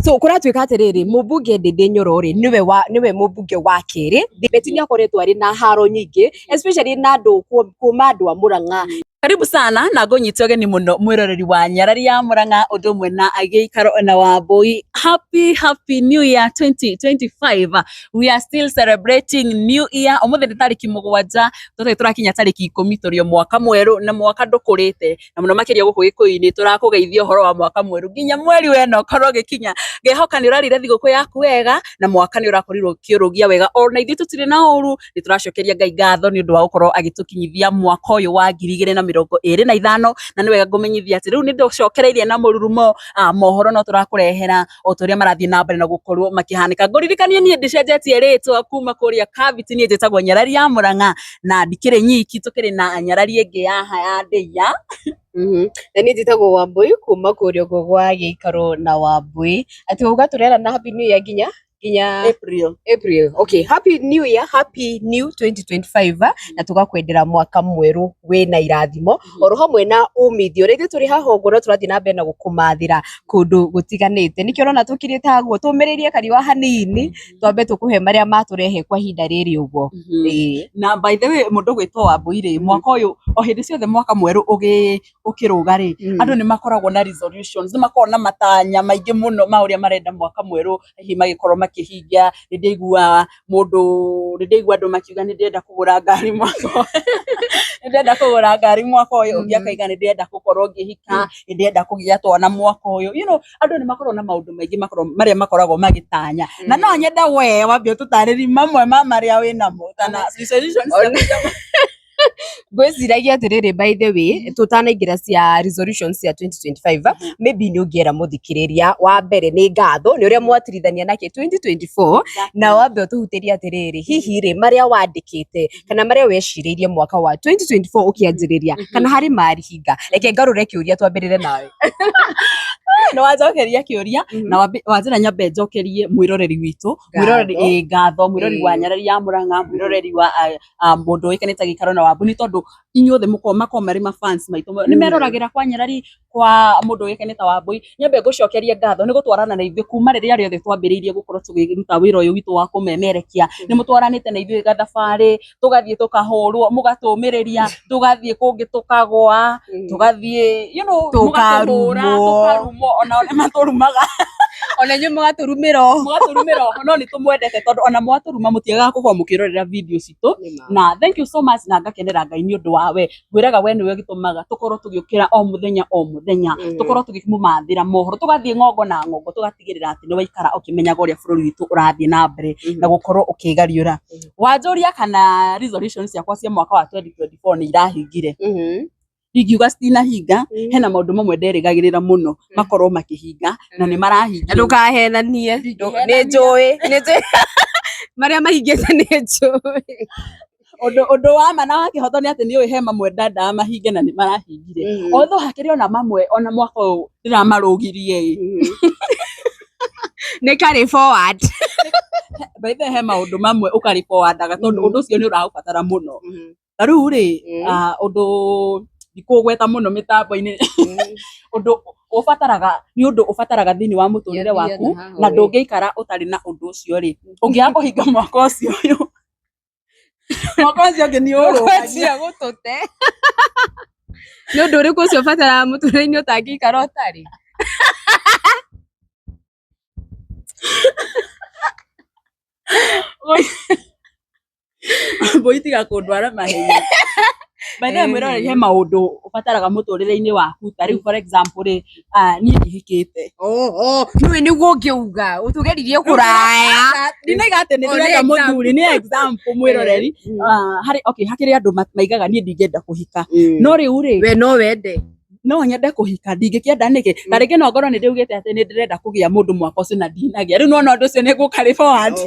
So kũratuĩka atĩrĩrĩ, mũmbunge Ndindi Nyoro rĩ, nĩwe mũmbunge wa kerĩ. Betty nĩ akoretwo arĩ na haro nyingĩ, especially na andũ kuma andũ a Murang'a. Karibu sana na ngũnyite ũgeni mũno mwĩroreri wa Nyarari ya Murang'a ũndũ ũmwe na Gĩikaro na Wambũi. Happy happy new year 2025. We are still celebrating new year. Ũmũthĩ nĩ tarĩki 7, tũtarĩ tũrakinya tarĩki 10, tũrĩ o mwaka mwerũ na mwaka ndũkũrĩte, na mũno makĩria gũkũ Gĩkũyũ-inĩ tũrakũgeithia ũhoro wa mwaka mwerũ nginya mweri wena ũkorwo ũgĩkinya. Ngehoka nĩ ũrarĩire thigũkũ yaku wega na mwaka nĩ ũrakorirwo ũkĩũrũgia wega, ona ithuĩ tũtirĩ na ũru, nĩ tũracokeria Ngai ngatho nĩ ũndũ wa gũkorwo agĩtũkinyithia mwaka ũyũ wa 2025, na nĩ wega ngũmenyithia atĩ rĩu nĩ ndũcokereirie na mũrurumo mohoro no tũrakũrehera o ta ũrĩa marathiĩ na mbere na gũkorwo makĩhanĩka. Ngũririkanie niĩ ndĩcenjetie rĩtwa kuma kũrĩa Kabiti, niĩ njĩtagwo Nyarari ya Murang'a na ndikĩrĩ nyiki, tũkĩrĩ na Nyarari ĩngĩ yaha ya ndĩia. Na niĩ njĩtagwo Wambũi kuma kũrĩa ũguo gwa Gĩikaro na Wambũi. Atĩ wauga tũrerana happy new year nginya April. April. Okay, happy new year, happy new 2025, na tugakwendera mwaka mwerũ wĩna irathimo oro hamwe na umithio. Rĩngĩ tũrĩ haha ũguo no tũrathiĩ na mbere na gũkũmathĩra kũndũ gũtiganĩte. Nĩkĩo ũrona tũkirĩte haha ũguo tũmĩrĩrie kariũa hanini, twambe tũkũhe marĩa matũrehe kwa ihinda rĩrĩ ũguo. Ĩĩ. Na by the way, mũndũ gwĩtwo Wambũi rĩ, mwaka ũyũ o hĩndĩ ciothe mwaka mwerũ ũkĩrũga rĩ, andũ nĩ makoragwo na resolutions, nĩ makoragwo na matanya maingĩ mũno ma ũrĩa marenda mwaka mwerũ hihi magĩkorwo makĩhingia. Nĩ ndĩigua mũndũ, nĩ ndĩigua andũ makiuga nĩ ndĩrenda kũgũra ngari mwaka ũyũ, nĩ ndĩrenda kũgũra ngari mwaka ũyũ, ũngĩ akaiga nĩ ndĩrenda gũkorwo ngĩhika, nĩ ndĩrenda kũgĩa twana mwaka ũyũ. Andũ nĩ makoragwo na maũndũ maingĩ marĩa makoragwo magĩtanya. Na no nyende we wambe ũtũtarĩrie mamwe ma marĩa wĩnamo kana resolutions ciaku. Ngwĩciragia atĩrĩrĩ, by the way, tũtanaingĩra cia resolutions cia 2025, maybe nĩ ũngĩera mũthikĩrĩria wa mbere nĩ ngatho nĩ ũrĩa mwatirithania nake 2024, na wambe ũtũhutĩrie atĩrĩrĩ, hihi rĩ, marĩa wandĩkĩte kana marĩa wecirĩirie mwaka wa 2024 ũkĩanjĩrĩria, kana harĩ marihinga? Reke ngarũre kĩũria twambĩrĩre nawe. Nĩ wanjokeria kĩũria na wanjĩra nyambe njokerie mwĩroreri witũ, mwĩroreri ngatho, mwĩroreri wa Nyarari ya Murang'a, mwĩroreri wa mũndũ ũĩkaine ta Gĩikaro na Wambui, nĩ tondũ inyuothe makoragwo marĩ ma fans maitũ, nĩ meroragĩra kwa Nyarari, kwa mũndũ ũĩkaine ta Wambui. Nyambe ngũcokerie ngatho nĩ gũtwarana na ithuĩ kuma rĩrĩa rĩothe twambĩrĩirie gũkorwo tũkĩruta wĩra ũyũ witũ wa kũmemerekia. Nĩ mũtwaranĩte na ithuĩ gathabarĩ, tũgathiĩ tũkahũrwo, mũgatũmĩrĩria, tũgathiĩ kũngĩ tũkagũa, tũgathiĩ mũgatũhũra, tũkarumwo, onao nĩ matũrumaga. Ona inyuĩ mũgatũrumĩra oho. Mũgatũrumĩra oho, no nĩ tũmwendete tondũ ona mwatũruma mũtiagaga gũkorwo mũkĩrorera video citũ. Na thank you so much, na ngakenera Ngai nĩ ũndũ wa we. Ngwĩraga we nĩwe ũgĩtũmaga tũkorwo tũgĩũkĩra o mũthenya o mũthenya, tũkorwo tũgĩmũmathĩra mohoro, tũgathiĩ ng'ongo na ng'ongo, tũgatigĩrĩra atĩ nĩ waikara ũkĩmenyaga ũrĩa bũrũri witũ ũrathiĩ na mbere na gũkorwo ũkĩgariũra. Wanjũria kana resolutions ciakwa cia mwaka wa 2024 nĩ irahingire. Ingiuga citinahinga, hena maũndũ mamwe nderĩgagĩrĩra mũno makorwo makĩhinga na nĩ marahinga. Ndũkahenanie, nĩ njũĩ, marĩa mahingĩte nĩ njũĩ. Ũndũ wa ma na wa kĩhoto nĩ atĩ nĩ ũĩ he mamwe ndendaga mahinge na nĩ marahingire. Although hakĩrĩ ona mamwe ona mwaka ũyũ ndĩramarũgirie ĩ. Nĩ carry forward. By the way, he maũndũ mamwe ũkarĩ forwardaga tondũ ũndũ ũcio nĩ ũraũbatara mũno. Ta rĩu rĩ, ũndũ ndikũgweta mũno mĩtambo-inĩ, ũndũ ũbataraga, nĩ ũndũ ũbataraga thĩinĩ wa mũtũrĩre waku na ndũngĩikara ũtarĩ na ũndũ ũcio rĩ, ũngĩaga kũhinga mwaka ũcio ũyũ, mwaka ũcio ũngĩ nĩ ũrũgagia. Gũtũte. Nĩ ũndũ ũrĩkũ ũcio ũbataraga mũtũrĩre-inĩ ũtangĩikara ũtarĩ? Mbũi tiga kũndwara mahenya. By the way, mwĩroreri, he maũndũ ũbataraga mũtũrĩre-inĩ waku, ta rĩu for example rĩ, niĩ ndihikĩte. Nĩũĩ nĩguo ũngĩuga, ũtũgeririe kũraya. Ndinauga atĩ nĩ ndĩrenda mũthuri, nĩ example mwĩroreri. Harĩ, okay, hakĩrĩ andũ maigaga niĩ ndingĩenda kũhika. No rĩu rĩ, We no wende. No nyende kũhika, ndingĩkĩenda nĩkĩ? Ta rĩngĩ no ngorwo nĩ ndĩugĩte atĩ nĩ ndĩrenda kũgĩa mũndũ mwaka ũcio na ndinagĩa. Rĩu nĩwona ũndũ ũcio nĩ ngũ carry forward.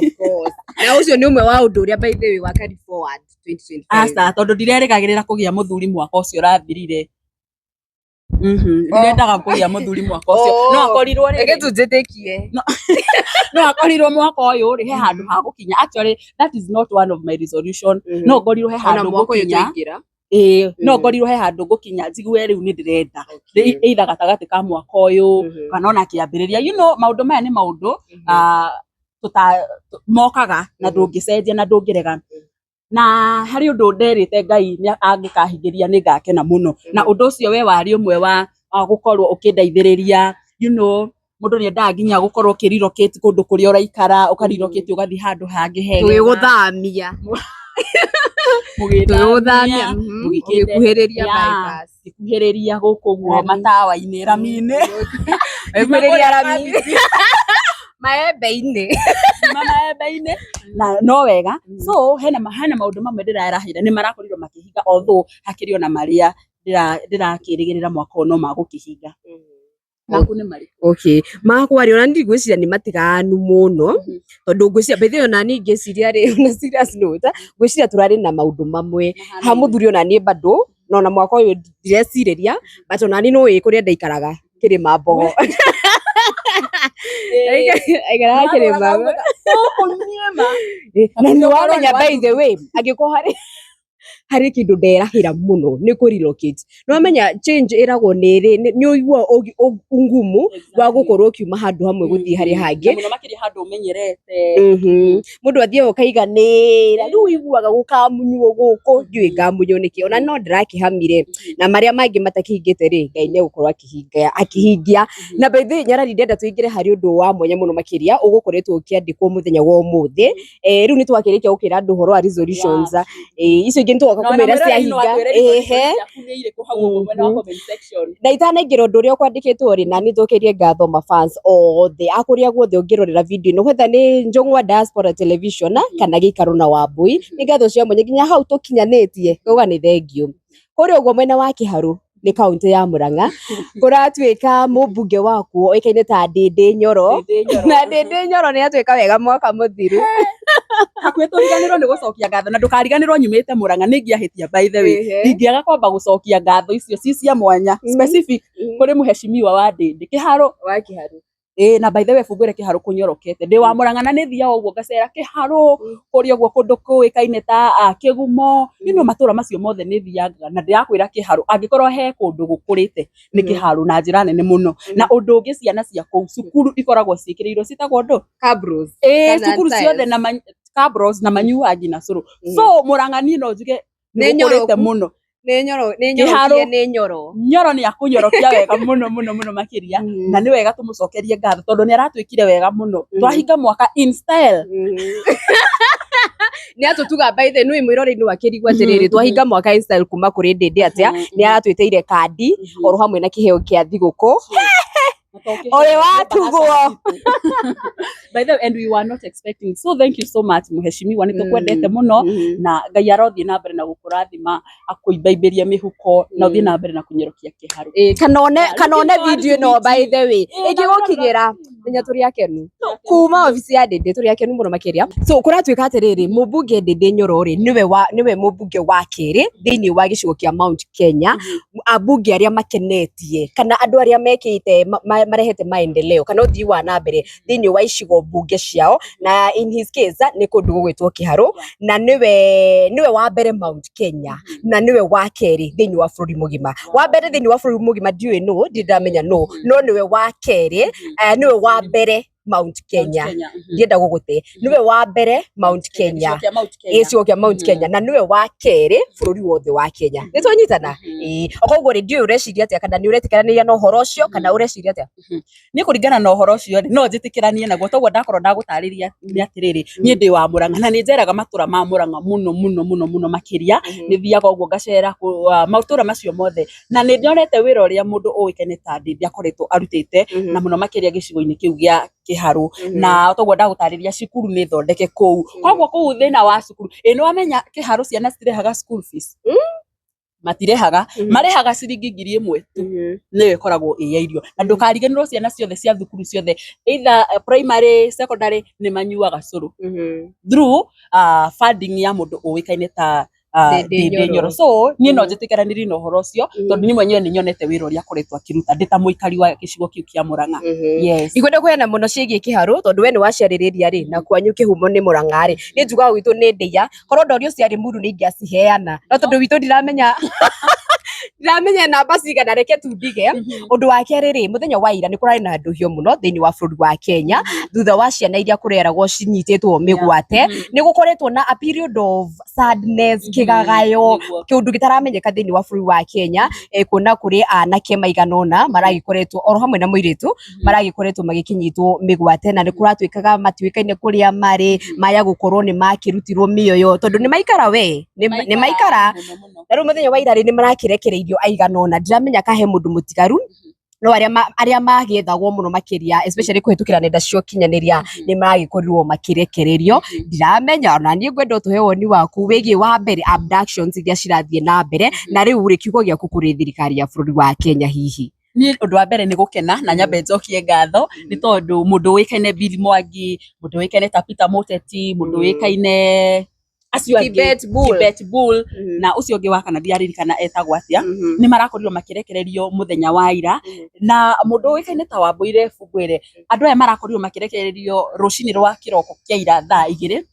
Na ũcio nĩ ũmwe wa ũndũ ũrĩa by the way wa carry forward 2025. Aca, tondũ ndirerĩgagĩrĩra kũgĩa mũthuri mwaka ũcio ũrathirire. Ndirendaga kũgĩa mũthuri mwaka ũcio. No akorirwo rĩ, Reke tũnjĩtĩkie. No akorirwo mwaka ũyũ rĩ, he handũ ha gũkinya. Actually, that is not one of my resolution. No ngorirwo he Ona handũ mwaka ũyũ ngũkinya. twaingĩra. Ĩĩ, no ngorirwo he handũ ngũkinya njigue rĩu nĩ ndĩrenda, either gatagatĩ ka mwaka ũyũ kana ona kĩambĩrĩria. Maũndũ maya nĩ maũndũ mokaga na ndũngĩcenjia na ndũngĩrega. Na harĩ ũndũ nderĩte Ngai angĩkahingĩria nĩ ngakena mũno, na ũndũ ũcio we warĩ ũmwe wa gũkorwo ũkĩndeithĩrĩria. Mũndũ nĩ endaga nginya gũkorwo ũkĩ relocate kũndũ kũrĩa ũraikara, ũka relocate ũgathiĩ handũ hangĩ hega. Tũgĩgũthamia. Mũgĩthamia. Ũgĩkuhĩrĩria bypass. Ngĩkuhĩrĩria gũkũ ũguo matawa-inĩ, rami-inĩ. Ũgĩkuhĩrĩria rami. Maembe-inĩ. Maembe-inĩ. Na no wega. So hena maũndũ mamwe ndĩrerahĩra nĩ marakorirwo makĩhinga, although hakĩrĩ ona marĩa ndĩrakĩrĩgĩrĩra mwaka ũyũ no magũkĩhinga. Maku nĩ marĩkũ? Okay, makwa rĩ, ona niĩ ngwĩciria nĩ matiganu mũno, tondũ ngwĩciria, by the way, ona niĩ ngĩciria rĩ, on a serious note, ngwĩciria tũrarĩ na maũndũ mamwe. Ha mũthuri ona niĩ bado, na ona mwaka ũyũ ndirecirĩria, but ona niĩ nĩ ũĩ kũrĩa ndaikaraga Kĩrĩma Mbogo. Ndaikaraga Kĩrĩma Mbogo. Na nĩ wamenya, by the way, angĩkorwo harĩ kĩndũ nderahĩra mũno nĩ kũ relocate. Nĩ wamenya change ĩragwo nĩ ĩrĩ nĩ ũigua ungumu wa gũkorwo ũkiuma handũ hamwe gũthiĩ harĩa hangĩ. Mũno makĩria handũ ũmenyerete. Mũndũ athiaga ũkaiganĩra, rĩu ũiguaga gũkamunywo gũkũ, ndiũĩ ngamunywo nĩkĩ, ona no ndĩrakĩhamire, na marĩa mangĩ matakĩhingĩte rĩ, Ngai nĩ egũkorwo akĩhingia. Na by the way, Nyarari, ndĩrenda tũingĩre harĩ ũndũ wa mwanya mũno makĩria ũgũkoretwo ũkĩandĩkwo mũthenya wa ũmũthĩ. Rĩu nĩ twakĩrĩkia gũkĩra andũ ũhoro wa resolutions. Icio ingĩ nĩ tũgoka kũmĩra ciahinga. Ehe. Na itanaingĩra ũndũ ũrĩa ũkwandĩkĩtwo rĩ, na nĩ njokerie ngatho mafans othe a kũrĩa guothe ũngĩrorera video ĩno, whether nĩ Njũng'wa Diaspora Television kana Gĩikaro na Wambui, nĩ ngatho cia mwanya nginya hau tũkinyanĩtie, ngauga nĩ thengiũ. Kũrĩa ũguo mwena wa Kĩharũ nĩ kaũntĩ ya Murang'a, kũratuĩka mũmbunge wakuo oĩkaine ta Ndĩndĩ Nyoro, na Ndĩndĩ Nyoro nĩ atuĩka wega mwaka mũthiru. Hakuhĩ tũriganĩrwo nĩ gũcokia ngatho, na ndũkariganĩrwo nyumĩte Murang'a, nĩ ingĩahĩtia, by the way, ingĩaga kwamba gũcokia ngatho icio ci cia mwanya specific kũrĩ mũheshimiwa wa Ndĩndĩ Kĩharũ. Wa Kĩharũ. Ĩĩ, na by the way, bungũre Kĩharũ kũnyorokete. Ndĩ wa Murang'a na nĩ thiaga ũguo ngacera Kĩharũ, kũrĩa ũguo kũndũ kũĩkaine ta Kĩgumo, matũra macio mothe nĩ thiaga, na ndĩrakwĩra Kĩharũ angĩkorwo he kũndũ gũkũrĩte nĩ Kĩharũ na njĩra nene mũno. Na ũndũ ũngĩ, ciana cia kũu cukuru ikoragwo ciĩkĩrĩirwo, ciĩtagwo ndũ? Cabros. Ĩĩ, cukuru ciothe na cabros na manyuaga nginya cũrũ. So Murang'a niĩ no njuge nĩ gũkũrĩte mũno. Nĩ nyoro, nĩ nyorokie, nĩ nyoro. Nyoro nĩ akũnyorokia wega mũno mũno mũno makĩria, na nĩ wega tũmũcokerie ngatho tondũ nĩ aratwĩkire wega mũno. Twahinga mwaka in style. Nĩ atũtuga, by the way, mwĩroreri akĩrigwo atĩrĩrĩ, twahinga mwaka in style kuma kũrĩ Ndĩndĩ atĩa? Nĩ aratwĩtĩire kandi oro hamwe na kĩheo kĩa thigũkũ. Ũrĩ watugwo. By the way, and we were not expecting. So thank you so much, mũheshimiwa, nĩ tũkwendete mũno, na Ngai arothiĩ na mbere na gũkũrathima, akũimbaimbĩrie mĩhuko na ũthiĩ na mbere na kũnyorokia Kĩharũ. Kana one video ĩno, by the way, ĩngĩgũkinyĩra, menya tũrĩ akenu kuma obici ya Ndĩndĩ, tũrĩ akenu mũno makĩria. So kũratuĩka atĩrĩrĩ, mũmbunge Ndĩndĩ Nyoro rĩ, nĩwe mũmbunge wa kerĩ thĩinĩ wa gĩcigo kĩa Mount Kenya, ambunge arĩa makenetie kana andũ arĩa mekĩte marehete maendeleo kana ũthii wa na mbere thĩinĩ wa icigo mbunge ciao, na in his case nĩ kũndũ gũgwĩtwo Kĩharũ, na nĩwe wa mbere Mount Kenya na nĩwe wa kerĩ thĩinĩ wa bũrũri mũgima. Wa mbere thĩinĩ wa bũrũri mũgima ndiũĩ nũ, ndirĩ ndamenya nũ, no nĩwe wa kerĩ, nĩwe wa mbere Mount Kenya, ndienda gũgũte, nĩwe wa mbere Mount Kenya, gĩcigo kĩa Mount Kenya, na nĩwe wa kerĩ bũrũri wothe wa Kenya. Nĩ twanyitana? Ĩĩ. Koguo rĩ, ndiũĩ ũreciria atĩa, kana nĩ ũretĩkanĩria na ũhoro ũcio kana ũreciria atĩa? Niĩ kũringana na ũhoro ũcio rĩ, no njĩtĩkĩranie naguo, toguo ndakorwo ndagũtarĩria nĩ atĩrĩrĩ, niĩ ndĩ wa Mũrang'a na nĩ njeraga matũra ma Mũrang'a mũno mũno mũno mũno makĩria. Nĩ thiaga ũguo ngacera matũra macio mothe, na nĩ nyonete wĩra ũrĩa mũndũ ũĩkaine ta Ndĩndĩ akoretwo arutĩte, na mũno makĩria gĩcigo-inĩ kĩu gĩa Kĩharũ. Na toguo ndagũtarĩria, cukuru nĩ thondeke kũu, koguo kũu thĩna wa cukuru, ĩ nĩ wamenya Kĩharũ ciana citirĩhaga school fees? Matirĩhaga, marĩhaga ciringi 1000 tu, nĩyo ĩkoragwo ĩ ya irio. Na ndũkariganĩrwo ciana ciothe cia thukuru ciothe, either primary, secondary, nĩ manyuaga cũrũ through funding ya mũndũ ũĩkaine ta Ndĩndĩ Ndĩndĩ Nyoro. Nyoro. So niĩ no njĩtĩkĩranĩrie na ũhoro ũcio, tondũ niĩ mwenyewe nĩ nyonete wĩra ũrĩa akoretwo akĩruta ndĩ ta mũikari wa gĩcigo kĩu kĩa Mũrang'a. Yes. Ndikwenda kũheana mũno ciĩgiĩ kĩharũ tondũ we nĩ waciarĩrĩria rĩ, na kwanyu kĩhumo nĩ Mũrang'a rĩ, niĩ njugaga gwitũ nĩ ndĩia, korwo ndorio ciarĩ muru nĩ ingĩaciheana, no tondũ gwitũ ndiramenya ndiramenya namba cigana, reke tu ndige. Ũndũ wa kerĩ rĩ, mũthenya wa ira nĩ kũrarĩ na ndũhio mũno thĩinĩ wa bũrũri wa Kenya, thutha wa ciana iria kũreragwo cinyitĩtwo mĩgwate, nĩ gũkoretwo na a period of sadness, kĩgagayo, kĩũndũ gĩtaramenyeka thĩinĩ wa bũrũri wa Kenya, kuona kũrĩ anake maigana ũna maragĩkoretwo oro hamwe na mũirĩtu maragĩkoretwo magĩkĩnyitwo mĩgwate, na nĩ kũratuĩkaga matiũĩkaine kũrĩa marĩ, maya gũkorwo nĩ makĩrutirwo mĩoyo tondũ nĩ maikara we, nĩ maikara. Na rĩu mũthenya wa ira rĩ, nĩ marakĩrekereirio aigana ũna, ndiramenya ka he mũndũ mũtigaru, no arĩa magĩethagwo mũno makĩria especially kũhĩtũkĩra nenda cia ũkinyanĩria nĩ maragĩkorirwo makĩrekererio. Ndiramenya ona niĩ ngwenda ũtũhe woni waku wĩgiĩ wa mbere abductions iria cirathiĩ na mbere, na rĩu rĩ, kiugo gĩaku kũrĩ thirikari ya bũrũri wa Kenya hihi. Niĩ ũndũ wa mbere nĩ gũkena na nyambe njokie ngatho nĩ tondũ mũndũ ũĩkaine Billy Mwangi, mũndũ ũĩkaine ta Peter Mũteti, mũndũ ũĩkaine acio angĩ, Kibet Bull. Kibet Bull, na ũcio ũngĩ wa kana ndiraririkana etagwo atĩa, nĩ marakorirwo makĩrekererio mũthenya wa ira. Na mũndũ ũĩkaine ta Wambui Rebu ngwĩre, andũ aya marakorirwo makĩrekererio rũcinĩ rwa kĩroko kĩa ira thaa 2,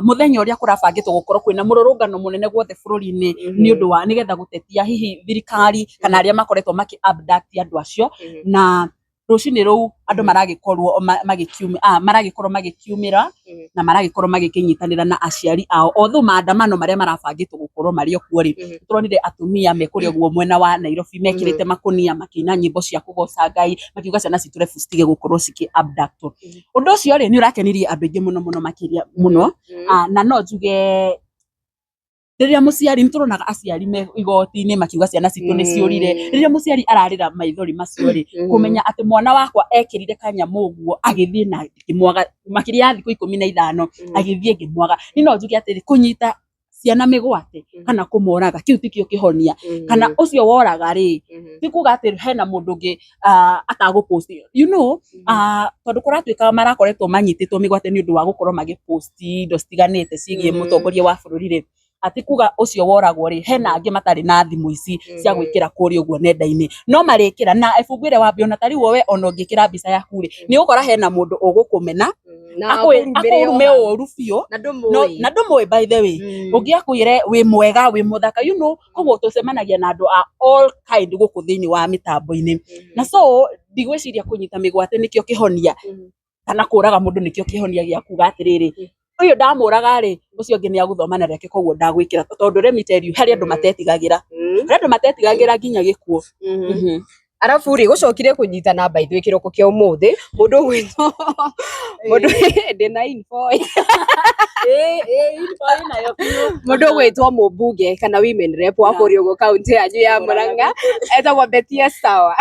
mũthenya ũrĩa kũrabangĩtwo gũkorwo kwĩna mũrũrũngano mũnene guothe bũrũri-inĩ, nĩ ũndũ wa nĩgetha gũtetia hihi thirikari kana arĩa makoretwo makĩ abduct andũ acio. Na rũcinĩ rũu andũ maragĩkorwo maragĩkorwo magĩkiumĩra na maragĩkorwo magĩkĩnyitanĩra na aciari ao, although maandamano marĩa marabangĩtwo gũkorwo marĩ o kuo rĩ, tũronire atumia me kũrĩa ũguo mwena wa Nairobi mekĩrĩte makũnia makĩina nyĩmbo cia kũgoca Ngai, makiuga ciana citũ rebu citige gũkorwo cikĩ abduct. Ũndũ ũcio rĩ, nĩ ũrakenirie andũ aingĩ mũno mũno makĩria mũno. Na no njuge rĩrĩa mũciari, nĩ tũronaga aciari me igoti-inĩ makiuga ciana citũ nĩ ciũrire, rĩrĩa mũciari ararĩra maithori macio rĩ, kũmenya atĩ mwana wakwa ekĩrire kanyamũ ũguo agĩthiĩ na ngĩmwaga makĩria ya thikũ 15 agĩthiĩ ngĩmwaga, niĩ no njuge atĩrĩ, kũnyita ciana mĩgwate kana kũmoraga kĩu tikĩo kĩhonia, kana ũcio woraga rĩ, ti kuga atĩ hena mũndũ ũngĩ atagũ post, you know, tondũ kũratuĩka marakoretwo manyitĩtwo mĩgwate nĩ ũndũ wa gũkorwo magĩ post indo citiganĩte ciĩgiĩ mũtongoria wa bũrũri rĩ, ati kuga ũcio woragwo rĩ, hena angĩ matarĩ na thimũ ici cia gwĩkĩra kũrĩa ũguo nenda-inĩ, no marĩkĩra na ebungu ĩrĩa wambia, ona ta rĩu we ona ũngĩkĩra mbica yaku rĩ, nĩ ũgũkora hena mũndũ ũgũkũmena, akũrume ũru biũ, na ndũmũĩ by the way, ũngĩ akwĩre wĩ mwega wĩ mũthaka, you know, koguo tũcemanagia na andũ a all kind gũkũ thĩinĩ wa mĩtambo-inĩ, na so ndigwĩciria kũnyita mĩgwate nĩkĩo kĩhonia, kana kũraga mũndũ nĩkĩo kĩhonia gĩa kuga atĩrĩrĩ, ũyũ ndamũraga rĩ, ũcio ũngĩ nĩ agũthoma na rĩake, koguo ndagwĩkĩra, tondũ let me tell you, harĩ andũ matetigagĩra, harĩ andũ matetigagĩra nginya gĩkuũ. Arabu rĩ, gũcokire kũnyitana by the way kĩroko kĩa ũmũthĩ, mũndũ ũgwĩtwo mũndũ ndĩna info, mũndũ ũgwĩtwo mũmbunge kana women rep wa kũrĩa ũguo kaunti yanyu ya Murang'a etagwo Betty Sawa.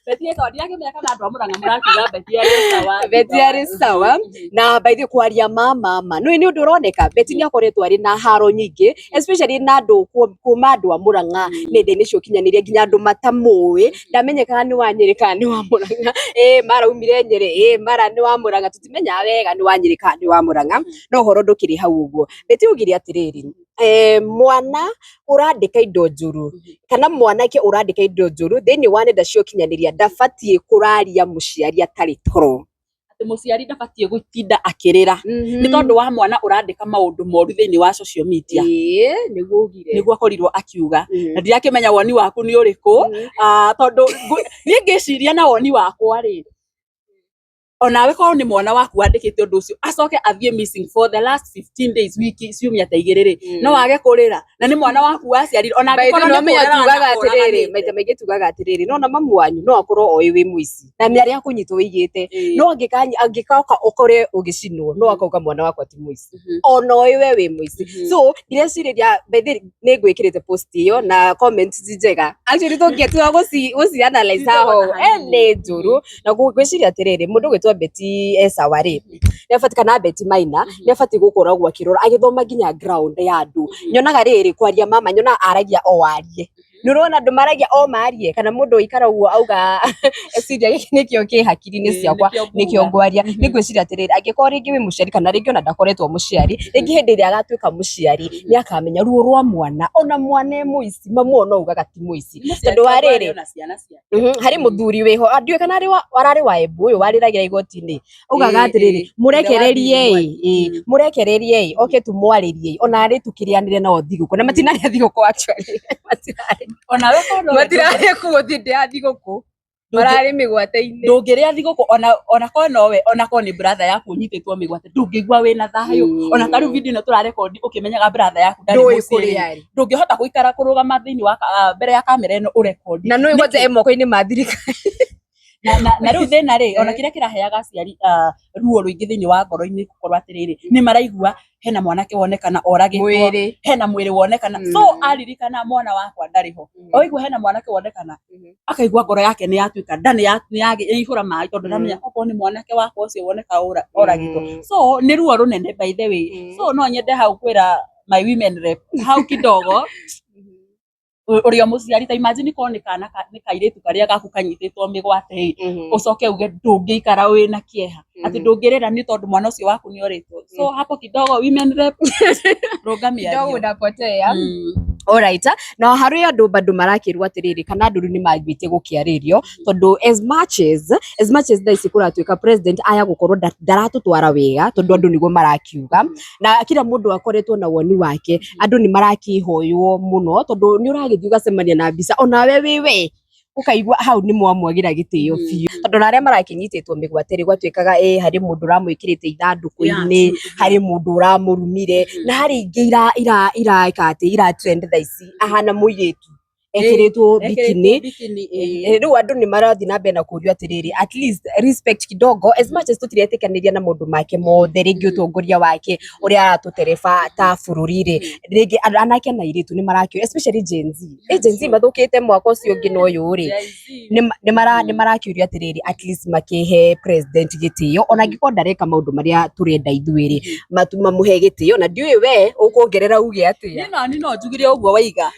Betty Sawa, ndirakĩmenya kana andũ a Murang'a mũrakiuga Betty arĩ sawa. Betty arĩ sawa. Na by the way kwaria ma mama nĩ nĩ ũndũ ũroneka Betty nĩ akoretwo arĩ na haro nyingĩ, especially na andũ kuma andũ a Murang'a nenda-inĩ cia ũkinyanĩria, nginya andũ matamũĩ, ndamenyekaga nĩ wa Nyĩrĩ kana nĩ wa Murang'a, ĩ mara umire Nyĩrĩ, ĩ mara nĩ wa Murang'a, tũtimenyaga wega nĩ wa Nyĩrĩ kana nĩ wa Murang'a, no ũhoro ndũkĩrĩ hau ũguo. Betty augire atĩrĩrĩ, mwana ũrandĩka indo njũru kana mwanake ũrandĩka indo njũru thĩinĩ wa nenda cia ũkinyanĩria ndabatiĩ kũraria mũciari atarĩ toro. Atĩ mũciari ndabatiĩ gũtinda akĩrĩra nĩ tondũ wa mwana ũrandĩka maũndũ moru thĩinĩ wa social media. Ĩĩ nĩguo augire. Nĩguo akorirwo akiuga. Na ndirakĩmenya woni waku nĩ ũrĩkũ, tondũ niĩ ngĩciria na woni wakwa rĩ, onawe korwo nĩ mwana waku wandĩkĩte ũndũ ũcio acoke athiĩ missing for the last 15 days, wiki ciumia ta 2 rĩ, no wage kũrĩra, na nĩ mwana waku waciarire, ona angĩkorwo nĩ kũraga kũraga. Atĩrĩrĩ, maita maingĩ tugaga atĩrĩrĩ, no na mamu wanyu no akorwo oĩ wĩ mũici na nĩ arĩa akũnyitwo wĩigĩte, no angĩkoka ũkore ũgĩcinwo no akauga mwana wakwa ti mũici, ona oĩ we wĩ mũici. So ndĩrecirĩria by the nĩ ngwĩkĩrĩte post ĩyo na comments njega, actually tũngĩtua gũci analyze haha ũũ, nĩ njũru. Na ngwĩciria atĩrĩrĩ, mũndũ ũgwĩtwo Betty Sawa rĩ, nĩ abatiĩ, kana Betty Maina nĩ abatiĩ gũkoragwo akĩrora agĩthoma nginya ground ya andũ. Nyonaga rĩrĩ kwaria mama, nyonaga aragia o arie. Nĩ ũrona andũ maragia o marie, kana mũndũ ũikara ũguo auga eciria gĩkĩ nĩkĩo kĩ hakiri-inĩ ciakwa, nĩkĩo ngwaria. Nĩ ngwĩciria atĩrĩrĩ, angĩkorwo rĩngĩ wĩ mũciari kana rĩngĩ ona ndakoretwo mũciari, rĩngĩ hĩndĩ ĩrĩa agatuĩka mũciari nĩ akamenya ruo rwa mwana, ona mwana e mũici, mamu o no augaga ti mũici. Tondũ wa rĩrĩ, harĩ mũthuri wĩho, ndiũĩ kana ararĩ wa Embu ũyũ warĩragĩra igoti-inĩ, augaga atĩrĩrĩ, mũrekererie-ĩ, mũrekererie-ĩ, oke tũmwarĩrie, ona arĩ tũkĩrĩanĩre nao thigũkũ, na matinarĩa thigũkũ actually, matirarĩa kuo hĩndĩ ya thigũkũ, mararĩ mĩgwate-inĩ. Ndũngĩrĩa thigũkũ ona korwo nowe, ona korwo nĩ brother yaku ũnyitĩtwo mĩgwate, ndũngĩigua wĩna thayũ. Ona ta rĩu video ĩno tũrarekondi ũkĩmenyaga brother yaku ndarĩ mũciĩ, ndũngĩhota gũikara kũrũgama thĩinĩ wa mbere ya kamera ĩno ũrekondi. Na nĩũĩ kwanja e moko-inĩ ma thirikari. Na rĩu thĩna rĩ, ona kĩrĩa kĩraheaga aciari ruo rũingĩ thĩinĩ wa ngoro-inĩ gũkorwo atĩrĩrĩ, nĩ maraigua hena mwanake wonekana oragĩtwo, hena mwĩrĩ wonekana, so aririkana mwana wakwa ndarĩ ho, oigua hena mwanake wonekana, akaigua ngoro yake nĩ yatuĩka nda, nĩ yaihũra maĩ, tondũ ndamenya okorwo nĩ mwanake wakwa ũcio woneka oragĩtwo. So nĩ ruo rũnene by the way. So no nyende hau kwĩra my women rep hau kidogo, ũrĩa mũciari, ta imagine korwo nĩ kana nĩ kairĩtu karĩa gaku kanyitĩtwo mĩgwate ĩ, ũcoke uge ndũngĩikara wĩna kĩeha atĩ ndũngĩrĩra nĩ tondũ mwana ũcio waku nĩ orĩtwo. So hapo kidogo, women rep, rũnga mĩario. Unapotea. Alright, na harĩ andũ bado marakĩrwo atĩrĩrĩ, kana andũ rĩu nĩ manjĩtie gũkĩarĩrio, tondũ as much as thaa ici kũratuĩka president aya gũkorwo ndaratũtwara wega, tondũ andũ nĩguo marakiuga na kila mũndũ akoretwo na woni wake, andũ nĩ marakĩhoywo mũno, tondũ nĩ ũragĩthiĩ ũgacemania na mbica onawe wĩ we ũkaigua hau nĩ mwamwagĩra gĩtĩo biũ, tondũ na arĩa marakĩnyitĩtwo mĩgwate rĩ, gwatuĩkaga ĩ harĩ mũndũ ũramwĩkĩrĩte ithandũkũ-inĩ, harĩ mũndũ ũramũrumire, na harĩ ingĩ ira ira ira atĩ ira trend thaa ici, ahana mũirĩtu ekĩrĩtwo bikini. Rĩu andũ nĩ marathiĩ na mbere na kũrio atĩrĩrĩ, at least respect kidogo, as much as tũtiretĩkanĩria na maũndũ make mothe, rĩngĩ ũtongoria wake ũrĩa aratũtereba ta bũrũri rĩ, rĩngĩ anake na airĩtu nĩ marakĩũria, especially Gen Z. Gen Z mathũkĩte mwaka ũcio ũngĩ na ũyũ rĩ, nĩ marakĩũrio atĩrĩrĩ, at least makĩhe president gĩtĩo, ona angĩkorwo ndareka maũndũ marĩa tũrenda ithuĩ rĩ, mamũhe gĩtĩo. Na ndiũĩ we ũkuongerera uge atĩa. Niĩ no njugire ũguo waiga,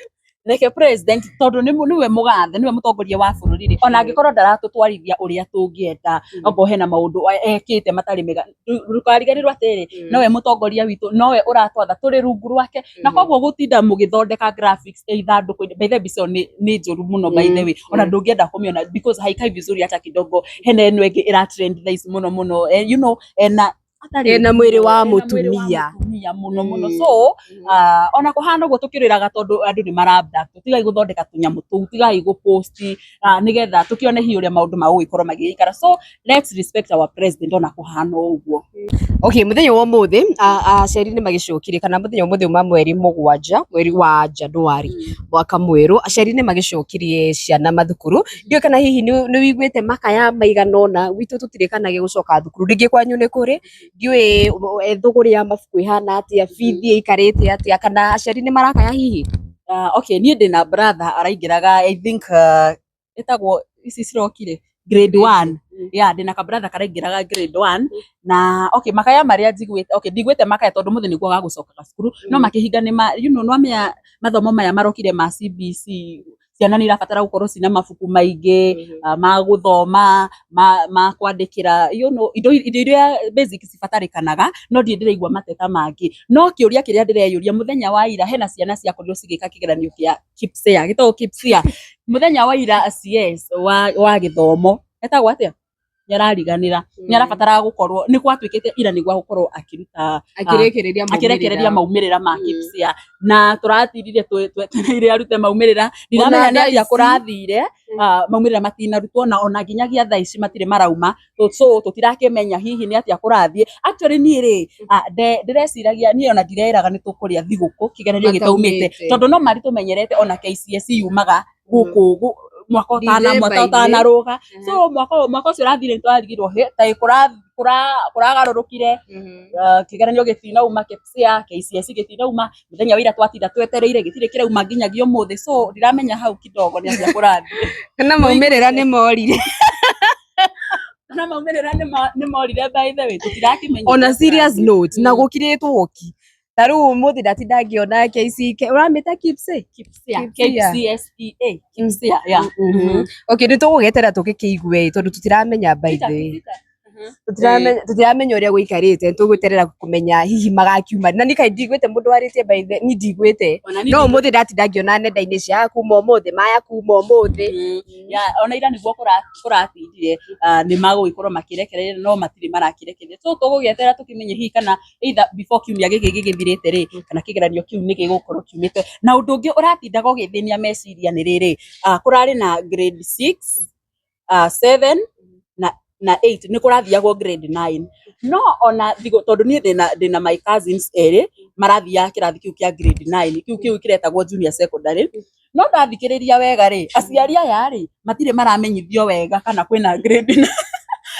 reke president, tondũ nĩwe mũgathe, nĩwe mũtongoria wa bũrũri rĩ, ona angĩkorwo ndaratũtwarithia ũrĩa tũngĩenda, okorwo hena maũndũ ekĩte matarĩ mega, ndũkariganĩrwo atĩrĩrĩ, nowe mũtongoria witũ, nowe ũratwatha, tũrĩ rungu rwake, na koguo gũtinda mũgĩthondeka graphics ĩ ithandũkũ-inĩ, by the way, mbica ĩyo nĩ njũru mũno by the way, ona ndũngĩenda kũmĩona because haikai vizuri hata kidogo. Hena ĩno ĩngĩ ĩra trend thaa ici mũno mũno, ena atarĩ Ena mwĩrĩ wa ena mwĩrĩ wa mũtumia. Mũtumia mũno mũno. So ona kũhana ũguo tũkĩrĩraga tondũ andũ nĩ mara tigai gũthondeka tũnyamũ tũu, tigai gũpost, nĩgetha tũkĩone hihi ũrĩa maũndũ magũgĩkorwo magĩgĩikara. So let's respect our president ona kũhana ũguo. Okay, mũthenya wa ũmũthĩ aciari nĩ magĩcokire, kana mũthenya wa ũmũthĩ uma mweri 7, mweri wa Januari, mwaka mwerũ, aciari nĩ magĩcokirie ciana mathukuru. Ndiũĩ kana hihi nĩ wĩiguĩte makaya maigana ũna. Gwitũ tũtirĩ kana gĩgũcoka thukuru rĩngĩ, kwanyu nĩ kũrĩ? Ndiũĩ thũgũrĩ ya mabuku ĩhana atĩa, bithi ĩikarĩte atĩa, kana aciari nĩ marakaya hihi? Okay, niĩ ndĩna brother araingĩraga, I think ĩtagwo ici cirokire grade 1. Yeah, ndĩna ka brother karaingĩraga grade 1, na okay, makaya marĩa njiguĩte, okay, ndigwĩte makaya tondũ mũthĩ nĩguo gagũcokaga cukuru, no makĩhinga nĩ ma nwamenya mathomo maya marokire ma CBC, ciana nĩ irabatara gũkorwo cina mabuku maingĩ ma gũthoma, ma kwandĩkĩra, indo iria basic cibatarĩkanaga, no ndirĩ ndĩraigua mateta mangĩ. No kĩũria kĩrĩa ndĩreyũria, mũthenya wa ira hena ciana ciakorirwo cigĩka kĩgeranio kĩa KPSEA, gĩtagwo KPSEA mũthenya wa ira. CS wa gĩthomo etagwo atĩa? Nĩ arariganĩra, nĩ arabataraga gũkorwo nĩ gwatuĩkĩte ira nĩguo gũkorwo akĩruta akĩrĩkĩrĩria akĩrekereria maumĩrĩra ma KPSEA, na tũratirire twetereire arute maumĩrĩra, ndiramenya nĩ thaa atĩa ici. Kũrathire maumĩrĩra matinarutwo, na ona nginyagia thaa ici matirĩ marauma. So tũtirakĩmenya hihi nĩ atĩa kũrathiĩ. Actually niĩ rĩ, ndĩreciragia niĩ ona ndireraga nĩ tũkũrĩa thigũkũ kĩgeranio gĩtaumĩte, Mataumĩte. Tondũ no mari tũmenyerete ona KCSE yumaga gũkũ mwaka ũtana mwaka December-inĩ. Ũtanarũga. So mwaka ũcio ũrathire nĩ twarigirwo hĩ ta kũragarũrũkire, kĩgeranio gĩtinauma, KPSEA, KCSE gĩtinauma. Mũthenya wa ira twatinda twetereire, gĩtirĩ kĩrauma nginyagia ũmũthĩ. So ndiramenya hau kidogo nĩ atĩa kũrathiĩ. Kana maumĩrĩra nĩ morire. Kana maumĩrĩra nĩ morire, by the way tũtirakĩmenya On a ũrĩa serious kũrathiĩ. note, na gũkirĩtwo ki. Ta rĩu ũmũthĩ ndatinda ngĩona KCK, ũramĩta KIPSE? KIPSEA. KIPSEA. KCSEA. KIPSEA, yeah. Okay, nĩ tũgũgĩetera tũgĩkĩigue tondũ tũtiramenya by the way. Tũtiramenya ũrĩa gũikarĩte, tũgweterera kũmenya hihi magakiuma na niĩ kaĩ ndiguĩte mũndũ warĩtie by the niĩ ndiguĩte, no ũmũthĩ ndatinda ngĩona nenda-inĩ cia kuma ũmũthĩ, maya kuma ũmũthĩ. Yeah, ona ira nĩguo kũratindire nĩ magũgĩkorwo makĩrekereria no matirĩ marakĩrekereria, so tũgũgĩeterera tũkĩmenye hihi kana either before kiumia gĩkĩ gĩgĩthirĩte rĩ, kana kĩgeranio kĩu nĩ gĩgũkorwo kiumĩte. Na ũndũ ũngĩ ũratindaga ũgĩthĩnia meciria nĩ rĩrĩ, kũrarĩ na grade 6, 7 na 8, nĩ kũrathiagwo grade 9, no ona thikũ tondũ niĩ ndĩna my cousins erĩ marathiaga kĩrathi kĩu kĩa grade 9, kĩu kĩretagwo junior secondary, no ndathikĩrĩria wega rĩ, aciari aya rĩ matirĩ maramenyithio wega kana kwĩna grade 9,